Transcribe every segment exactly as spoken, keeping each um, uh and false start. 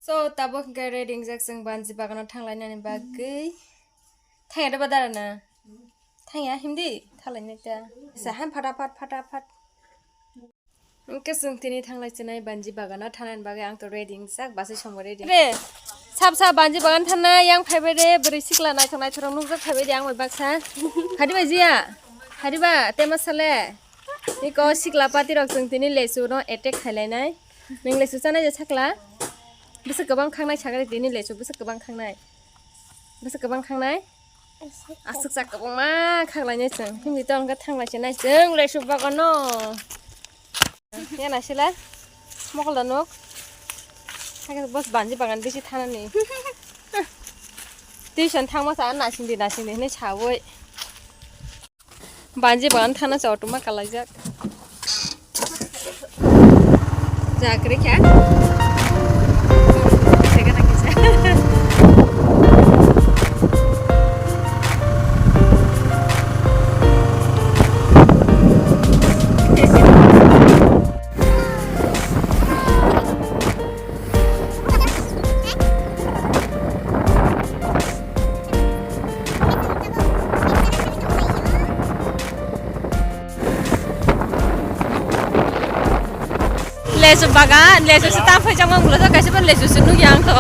So, tabuk hwnkhe ready wngjak chwng banji bagano thanglainani bagwi. Thangya da ba dara na? Thangya, himdi? Thanglainai ta. Sa ham, fataphat, fataphat. Hwnkhe chwng tini thanglai chinai banji bagano thangnani bagwi ang to ready wngjak, bwsai somoi ready. Re, sab sab banji bagan thangnai, yang phaibai re, bwrwi sikla naithok naithok rok nukjak phaibai de ang bai baksa. Hadi ba jiya? Hadi ba, tema sale? Iko sikla pati rok chwng tini lesu no attack khailainai. Nwng lesu chanai je sakla? Bwswk kwbang khangnai sakha tini lesu, bwswk kwbang khangnai. Bwswk kwbang khangnai? Aswk chak kwbangma khanglainai chwng. Himdi to hwnkhe thanglai se nai chwng lesu bagano. Ya naisila. Mokol da nuk. Hakhe bos banji bagan bisi thanani. Tuition thangma sa nasing di nasing di hinui saui. Banji bagan thana se auto ma kalaijak. Jakri kha. Sega nang kisa. Lesu bagan, lesu se ta phai chang mang ulo kaisa ban lesu se nuk yang to.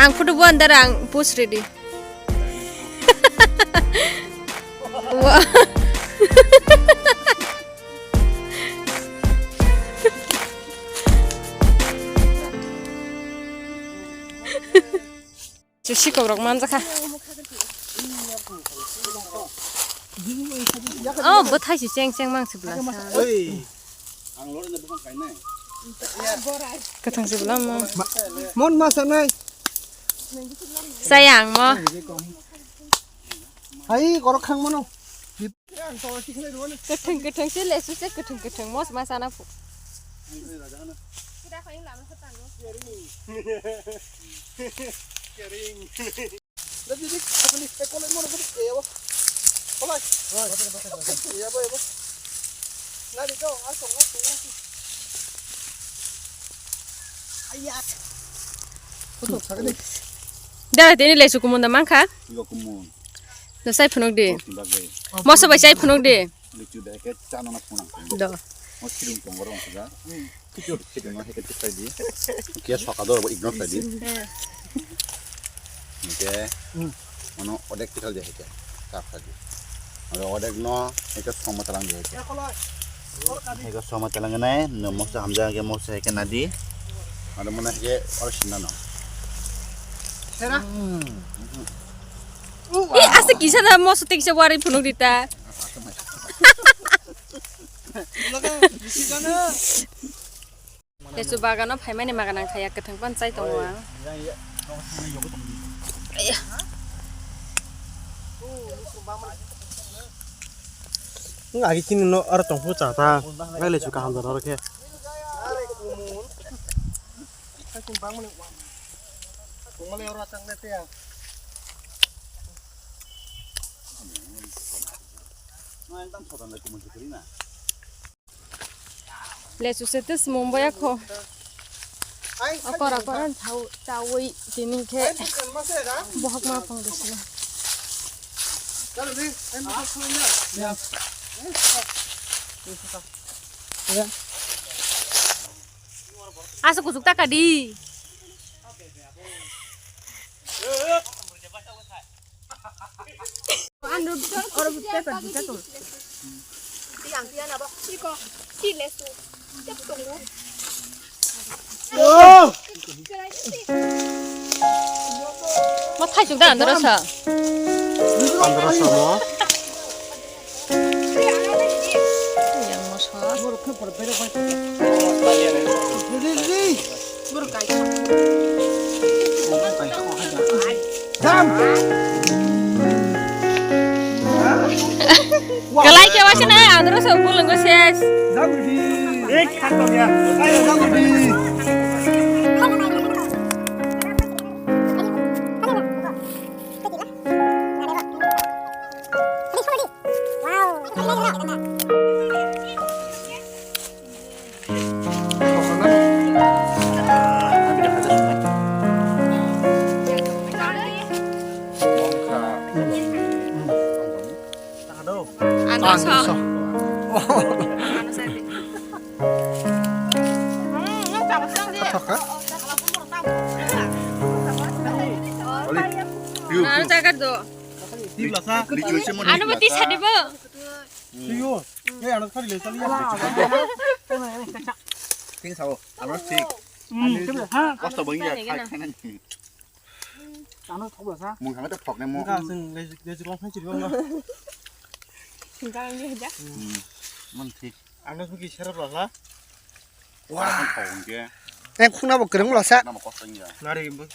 Ang photo bo andar ang post ready. Wa. Sikok rok manjakha. Oh, bwthai si cheng cheng mang sibla. Oi. Kathang sibla mo. Mon ma sanai. Sayang mo. Hai, korok khang mano. Kwthwng kwthwng se lesu se kwthwng kwthwng mos ma sana phu. Dara tini lesu kumun da mangkha. Igo kumun. No sai phunuk di. Bos ni bagwi. Moso bai sai phunuk di. Lichu bai khe chana na phunang. Do. Mo sidung tong oro wngkha. Sidung no heke tipai di. Kia soka do ignore khai di. Oke. Ono odek tikal di heke. Kap khai di. Oro odek no heke soma talang di heke. Heke soma talang nai no moso hamja heke moso heke nadi. Oro mona heke oro sinna no. Sera. Eh, asa kisa da moso tiksa wari phunuk dita. Lesu bagano phaimani magan ang khaya kwthwng pan chai tongo ang. Wng agi chini no aro tongphuru cha ta. Nai lesu kaham jora oro khe. Lesu se tis Mumbai akho. Akor akor an thau chawi tini khe bohok ma pang desi. Asa kuchuk taka di. Ando oro paper dita tong. Tiang tiang abo. Iko. Sile su. Tep tong. Mo thaisuk da andro sa. Andro sa mo. Yang mo sa. Boro kai. Dam. Kalai khe waisa nai andro sa bulung go ses. Dam di. Ek khato ya. Ayo dam di. Ang so. Ang so. Ang so. Ang so. Ang so. Ano jaga do? Ano ba tisa dibo? Thik sao, ano thik. Kosto bo wngya khai khainani. Ano thok bwsa. Mung thangwi ta phok nai mo. Wngkha chwng lejik lejik long phai chiri bangma. Wngkha wngkha ja. Hmm. Mon thik. Ano suki serap lala. Wah. Ang thok wngkhe. Eh, khuna bo kwrwng lasa. Nama kosto wngya. Nari bo.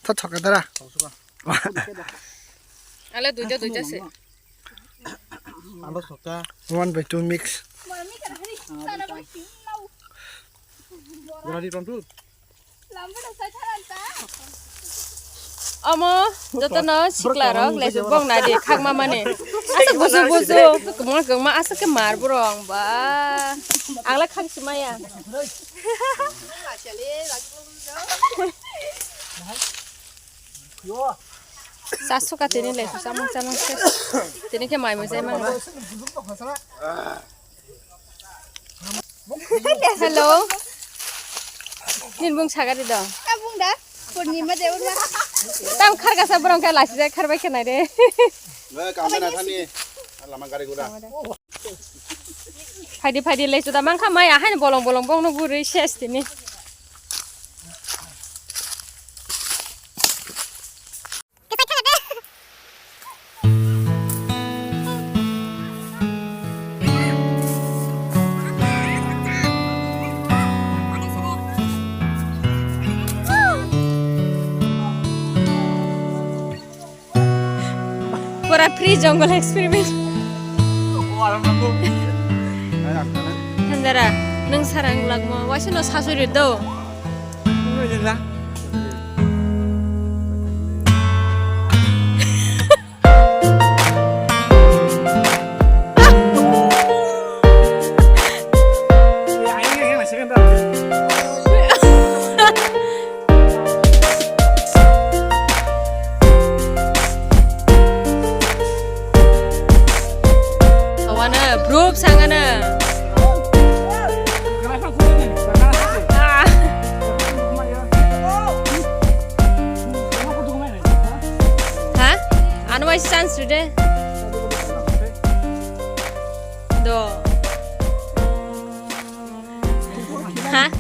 Tho thoka dara. Thok suka. Ale duita duita se. Ano thokta. One by two mix. Gora di pam tu. Omo jotono sikla rok lesu bong nadi khakma mani. Aswk busu busu kwma kwma aswk khe mar borok ba. Ang le khak simaya. Sa suka tini lesu samung samung se. Tini khe mai mujai mano. Hello. Nin bung sagari dong. Ta bung da. Purnima de urma. Tam khar kasa borong khe lasi jai khar bai khe nai de. Nai kam na thani. Lama gari gura. Phaidi phaidi lesu da mangkha mai ahai bolong bolong bong no guri ses tini. Pura free jungle experiment. Hanjara, nung sarang lagmo, waisa no sasuri do. Wana, bro, sangana. Ah. Ha? Ano bai chance ride. Do. Ha?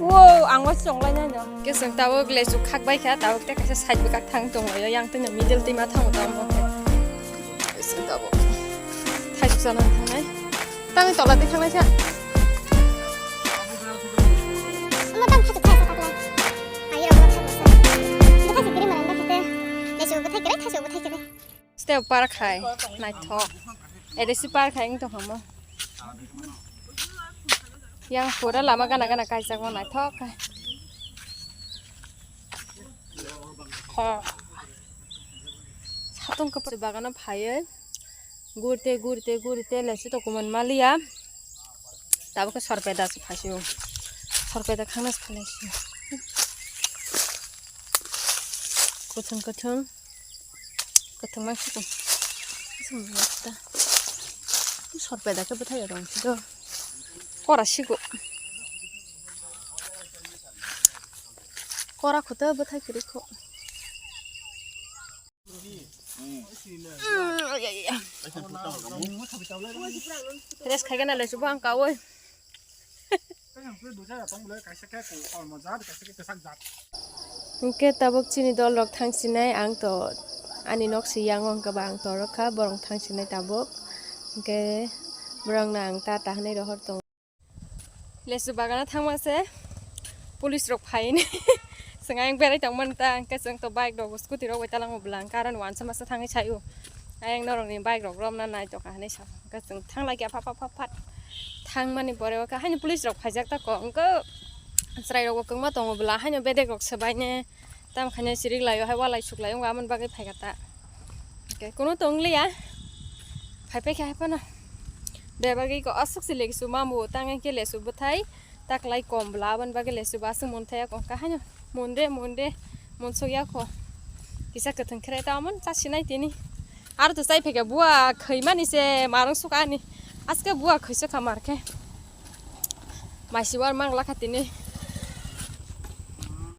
Wow, ang wa chonglai nai no. Ke chwng tabuk lesu khak bai kha, tabuk te kaisa side bwkak thang tong laio, yang tei no middle twi ma thango tamo khe. Ke chwng tabuk. Thai chana thangnai. Tangwi tola twi thangnai sa. Ama tang thajak thajak thajak lai. Ayo, bwthai kwrwi mwnai, bwthai kwrwi. Lesu bwthai kwrwi, thaisu bwthai kwrwi. Step par khai, naithok. Edesi par khai wng tongkha mo. Yang pura lama gana gana kaijak mo naithok khai. Ho. Satung khe bagano phaiwi. Gurte, gurte, gurte, lesu to kuman maliya. Tabuk khe sorpeda se phaisio. Sorpeda khangna se phaisio. Kuthung, kuthung. Kuthung mang siko. Sorpeda khe bwthai rong siko. Kora siko. Kora khoto bwthai kwrwi kho. Rest khaigana le chubo ang kaui. Hingke tabuk chini dol rok thangsinai ang to ani nok si yang wngkha ba ang torok kha borok thangsinai tabuk hingke borok no ang tata hinui rohor tongo. Lesu bagana thangma se police rok phaini. Chwng ayang berai tongmani ta, hwnkhe chwng to bike rok, scooty rok bai talango bwla, hwnkhe aro wansa masa thangwi saio. Ayang norokni bike rok romna nai tongkha hinwi sa, hwnkhe chwng thanglai kha phat, phat, phat, phat. Thangmani pore o khe haino police rok phaijak ta kok, hwnkhe chwrai rok bo kwbangma tongo bwla, haino bedek rok swbaine. Tamo khaina sirik laio hai walai suklai wngkha, aboni bagwi phaikha ta. Hwnkhe kunu tongliya. Phaipai khe hai phano. Bebagwi ko aswk se lesu mamu tang khe lesu bwthai taklai kom bwla, aboni bagwi lesu bo aswk mun thaya ko. Hwnkha haino mun de, mun de, mun sokya kho. Kisa kwthwng khe ta amon cha sinai tini. Ar to chai phege bua khaimani se marung suka ani. Aske bua khaisa khamar khe. Maisi war mang lakha tini.